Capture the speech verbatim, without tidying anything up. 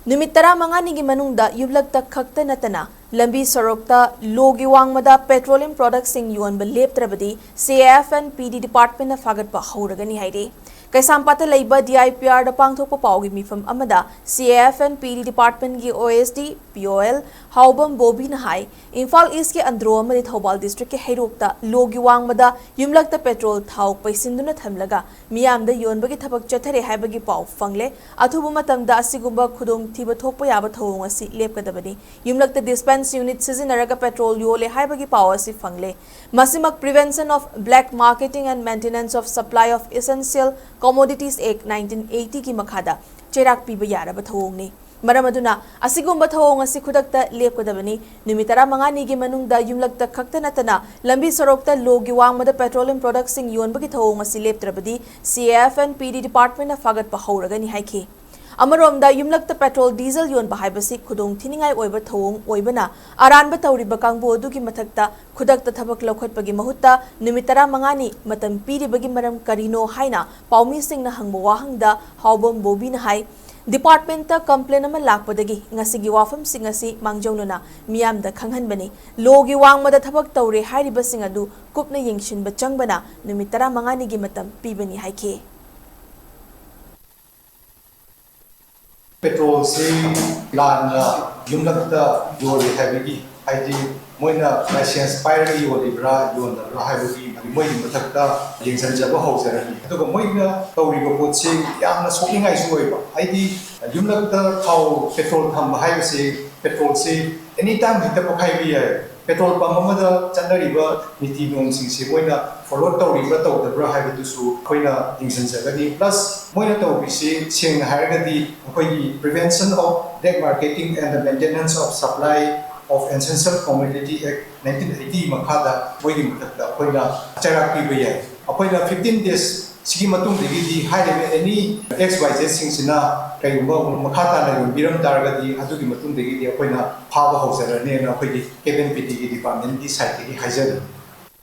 ꯅꯨꯃꯤꯠ ꯇꯔꯥꯃꯉꯥꯅꯤꯒꯤ ꯃꯅꯨꯡꯗ ꯌꯨꯝꯂꯛꯇ ꯈꯛꯇ ꯅꯠꯇꯅ ꯂꯝꯕꯤ ꯁꯣꯔꯣꯛꯇ ꯂꯣꯒꯤ ꯋꯥꯡꯃꯗ petroleum productꯁꯤꯡ ꯌꯣꯟꯕ ꯂꯦꯞꯇ꯭ꯔꯕꯗꯤ C A F and P D departmentꯅ ꯐꯥꯒꯠꯄ ꯍꯧꯔꯒꯅꯤ ꯍꯥꯏꯔꯤ꯫ ꯀꯩꯁꯥꯝꯄꯥꯠꯇ ꯂꯩꯕ D I P Rꯗ ꯄꯥꯡꯊꯣꯛꯄ ꯄꯥꯎꯒꯤ ꯃꯤꯐꯝ ꯑꯃꯗ C A F and P D departmentꯀꯤ O S D P O L ꯍꯥꯎꯕꯝ ꯕꯣꯕꯤꯅ ꯍꯥꯏ, ꯏꯝꯐꯥꯜ Eastꯀꯤ ꯑꯟꯗ꯭ꯔꯣ ꯑꯃꯗꯤ ꯊꯧꯕꯥꯜ districtꯀꯤ ꯍꯩꯔꯣꯛꯇ ꯂꯣꯒꯤ ꯋꯥꯡꯃꯗ ꯌꯨꯝꯂꯛꯇ petrol ꯊꯥꯎ ꯄꯩꯁꯤꯟꯗꯨꯅ ꯊꯝꯂꯒ ꯃꯤꯌꯥꯝꯗ ꯌꯣꯟꯕꯒꯤ ꯊꯕꯛ ꯆꯠꯊꯔꯦ ꯍꯥꯏꯕꯒꯤ ꯄꯥꯎ ꯐꯪꯂꯦ꯫ ꯑꯊꯨꯕ ꯃꯇꯝꯗ ꯑꯁꯤꯒꯨꯝꯕ ꯈꯨꯗꯣꯡꯊꯤꯕ ꯊꯣꯛꯄ ꯌꯥꯕ ꯊꯧꯑꯣꯡ ꯑꯁꯤ ꯂꯦꯞꯀꯗꯕꯅꯤ꯫ ꯌꯨꯝꯂꯛꯇ dispense unit ꯁꯤꯖꯤꯟꯅꯔꯒ petrol ꯌꯣꯜꯂꯦ ꯍꯥꯏꯕꯒꯤ ꯄꯥꯎ ꯑꯁꯤ ꯐꯪꯂꯦ꯫ ꯃꯁꯤꯃꯛ Prevention of Black Marketing and Maintenance of Supply of Essential Commodities Act nineteen eightyꯒꯤ ꯃꯈꯥꯗ ꯆꯩꯔꯥꯛ ꯄꯤꯕ ꯌꯥꯔꯕ ꯊꯧꯑꯣꯡꯅꯤ꯫ ꯃꯔꯝ ꯑꯗꯨꯅ ꯑꯁꯤꯒꯨꯝꯕ ꯊꯧꯑꯣꯡ ꯑꯁꯤ ꯈꯨꯗꯛꯇ ꯂꯦꯞꯀꯗꯕꯅꯤ꯫ ꯅꯨꯃꯤꯠ ꯇꯔꯥꯃꯉꯥꯅꯤꯒꯤ ꯃꯅꯨꯡꯗ ꯌꯨꯝꯂꯛꯇ ꯈꯛꯇ ꯅꯠꯇꯅ ꯂꯝꯕꯤ ꯁꯣꯔꯣꯛꯇ ꯂꯣꯒꯤ ꯋꯥꯡꯃꯗ petroleum productꯁꯤꯡ ꯌꯣꯟꯕꯒꯤ ꯊꯧꯑꯣꯡ ꯑꯁꯤ ꯂꯦꯞꯇ꯭ꯔꯕꯗꯤ C A F and P D departmentꯅ ꯐꯥꯒꯠꯄ ꯍꯧꯔꯒꯅꯤ ꯍꯥꯏꯈꯤ꯫ ꯑꯃꯔꯣꯝꯗ ꯌꯨꯝꯂꯛꯇ petrol, diesel ꯌꯣꯟꯕ ꯍꯥꯏꯕꯁꯤ ꯈꯨꯗꯣꯡ ꯊꯤꯅꯤꯡꯉꯥꯏ ꯑꯣꯏꯕ ꯊꯧꯑꯣꯡ ꯑꯣꯏꯕꯅ ꯑꯔꯥꯟꯕ ꯇꯧꯔꯤꯕ ꯀꯥꯡꯕꯨ ꯑꯗꯨꯒꯤ ꯃꯊꯛꯇ ꯈꯨꯗꯛꯇ ꯊꯕꯛ ꯂꯧꯈꯠꯄꯒꯤ ꯃꯍꯨꯠꯇ ꯅꯨꯃꯤꯠ ꯇꯔꯥꯃꯉꯥꯅꯤ ꯃꯇꯝ ꯄꯤꯔꯤꯕꯒꯤ ꯃꯔꯝ ꯀꯔꯤꯅꯣ ꯍꯥꯏꯅ ꯄꯥꯎꯃꯤꯁꯤꯡꯅ ꯍꯪꯕ ꯋꯥꯍꯪꯗ ꯍꯥꯎꯕꯝ ꯕꯣꯕꯤꯅ ꯍꯥꯏ, departmentꯇ complain ꯑꯃ ꯂꯥꯛꯄꯗꯒꯤ ꯉꯁꯤꯒꯤ ꯋꯥꯐꯝꯁꯤꯡ ꯑꯁꯤ ꯃꯥꯡꯖꯧꯅꯅ ꯃꯤꯌꯥꯝꯗ ꯈꯪꯍꯟꯕꯅꯤ꯫ ꯂꯣꯒꯤ ꯋꯥꯡꯃꯗ ꯊꯕꯛ ꯇꯧꯔꯦ ꯍꯥꯏꯔꯤꯕꯁꯤꯡ ꯑꯗꯨ ꯀꯨꯞꯅ ꯌꯦꯡꯁꯤꯟꯕ ꯆꯪꯕꯅ ꯅꯨꯃꯤꯠ ꯇꯔꯥꯃꯉꯥꯅꯤꯒꯤ ꯃꯇꯝ ꯄꯤꯕꯅꯤ ꯍꯥꯏꯈꯤ꯫ Petrolꯁꯤ ꯂꯥꯟꯅ ꯌꯨꯝꯂꯛꯇ ꯌꯣꯜꯂꯤ ꯍꯥꯏꯕꯒꯤ, ꯍꯥꯏꯗꯤ ꯃꯣꯏꯅ license ꯄꯥꯏꯔꯒ ꯌꯣꯜꯂꯤꯕ꯭ꯔꯥ ꯌꯣꯟꯗꯕ꯭ꯔꯥ ꯍꯥꯏꯕꯒꯤ ꯃꯣꯏꯒꯤ ꯃꯊꯛꯇ ꯌꯦꯡꯁꯤꯟꯖꯕ ꯍꯧꯖꯔꯅꯤ꯫ ꯑꯗꯨꯒ ꯃꯣꯏꯅ ꯇꯧꯔꯤꯕ ꯄꯣꯠꯁꯤ ꯌꯥꯝꯅ ꯁꯣꯛꯅꯤꯡꯉꯥꯏꯁꯨ ꯑꯣꯏꯕ, ꯍꯥꯏꯗꯤ ꯌꯨꯝꯂꯛꯇ ꯊꯥꯎ petrol ꯊꯝꯕ ꯍꯥꯏꯕꯁꯤ petrolꯁꯤ any time ꯍꯦꯛꯇ ꯄꯣꯈꯥꯏꯕ ꯌꯥꯏ꯫ Petrol pump ꯑꯃꯗ ꯆꯠꯅꯔꯤꯕ ꯅꯤꯇꯤ ꯅꯤꯌꯣꯝꯁꯤꯡꯁꯤ ꯃꯣꯏꯅ follow ꯇꯧꯔꯤꯕ꯭ꯔꯥ ꯇꯧꯗꯕ꯭ꯔꯥ ꯍꯥꯏꯕꯗꯨꯁꯨ ꯑꯩꯈꯣꯏꯅ ꯌꯦꯡꯁꯤꯟꯖꯒꯅꯤ꯫ Plus ꯃꯣꯏꯅ ꯇꯧꯔꯤꯁꯤ ꯁꯦꯡꯅ ꯍꯥꯏꯔꯒꯗꯤ ꯑꯩꯈꯣꯏꯒꯤ Prevention of Black Marketing and the Maintenance of Supply of Essential Commodity Act nineteen eighty ꯃꯈꯥꯗ ꯃꯣꯏꯒꯤ ꯃꯊꯛꯇ ꯑꯩꯈꯣꯏꯅ ꯆꯩꯔꯥꯛ ꯄꯤꯕ ꯌꯥꯏ꯫ ꯑꯩꯈꯣꯏꯅ fifteen days ꯁꯤꯒꯤ ꯃꯇꯨꯡꯗꯒꯤꯗꯤ ꯍꯥꯏꯔꯤꯕ any X Y Zꯁꯤꯡꯁꯤꯅ ꯀꯩꯒꯨꯝꯕ ꯃꯈꯥ ꯇꯥꯅ ꯌꯣꯟꯕꯤꯔꯝ ꯇꯥꯔꯒꯗꯤ ꯑꯗꯨꯒꯤ ꯃꯇꯨꯡꯗꯒꯤꯗꯤ ꯑꯩꯈꯣꯏꯅ ꯐꯥꯕ ꯍꯧꯖꯔꯅꯤꯅ ꯑꯩꯈꯣꯏꯒꯤ K P N P Dꯒꯤ departmentꯀꯤ sideꯇꯒꯤ ꯍꯥꯏꯖꯔꯤ꯫